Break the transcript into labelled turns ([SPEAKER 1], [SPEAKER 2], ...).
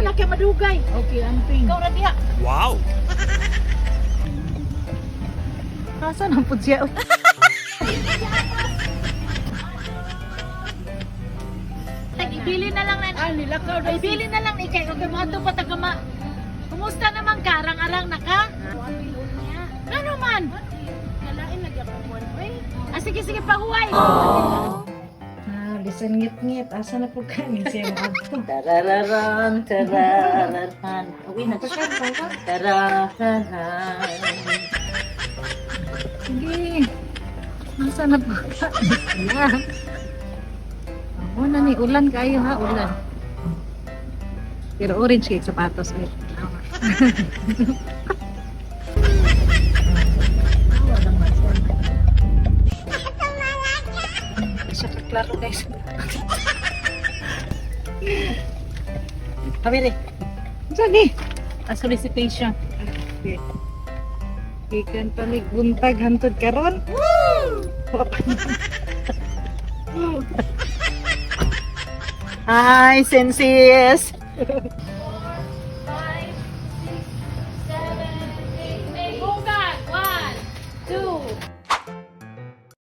[SPEAKER 1] lang kay madugay.
[SPEAKER 2] Okay, amping.
[SPEAKER 1] Ikaw ra diha.
[SPEAKER 3] Wow!
[SPEAKER 2] Asa na pud siya?
[SPEAKER 1] Tag ibili na lang na.
[SPEAKER 2] Ah, nilakaw daw.
[SPEAKER 1] Ibili na lang ikay okay mo ato pa taga ma. Kumusta naman ka? Arang-arang na ka? Ano man?
[SPEAKER 2] Kalain lagi ako kuan.
[SPEAKER 1] Ah, sige, sige, pahuway.
[SPEAKER 2] Ah, bisan ngit-ngit. Asa na pud ka ni siya mo?
[SPEAKER 4] Tarararan, tarararan. Uwi na. Tarararan.
[SPEAKER 2] Sige. Asa na pud ka? Wala. Ako na ni ulan kayo ha, ulan. Pero orange kay sapatos eh. Siya ka klaro, guys.
[SPEAKER 4] Pamiri,
[SPEAKER 2] Saan eh?
[SPEAKER 4] a solicitation.
[SPEAKER 2] Okay. Ikan panig buntag hantod karon.
[SPEAKER 4] Hi, sensis!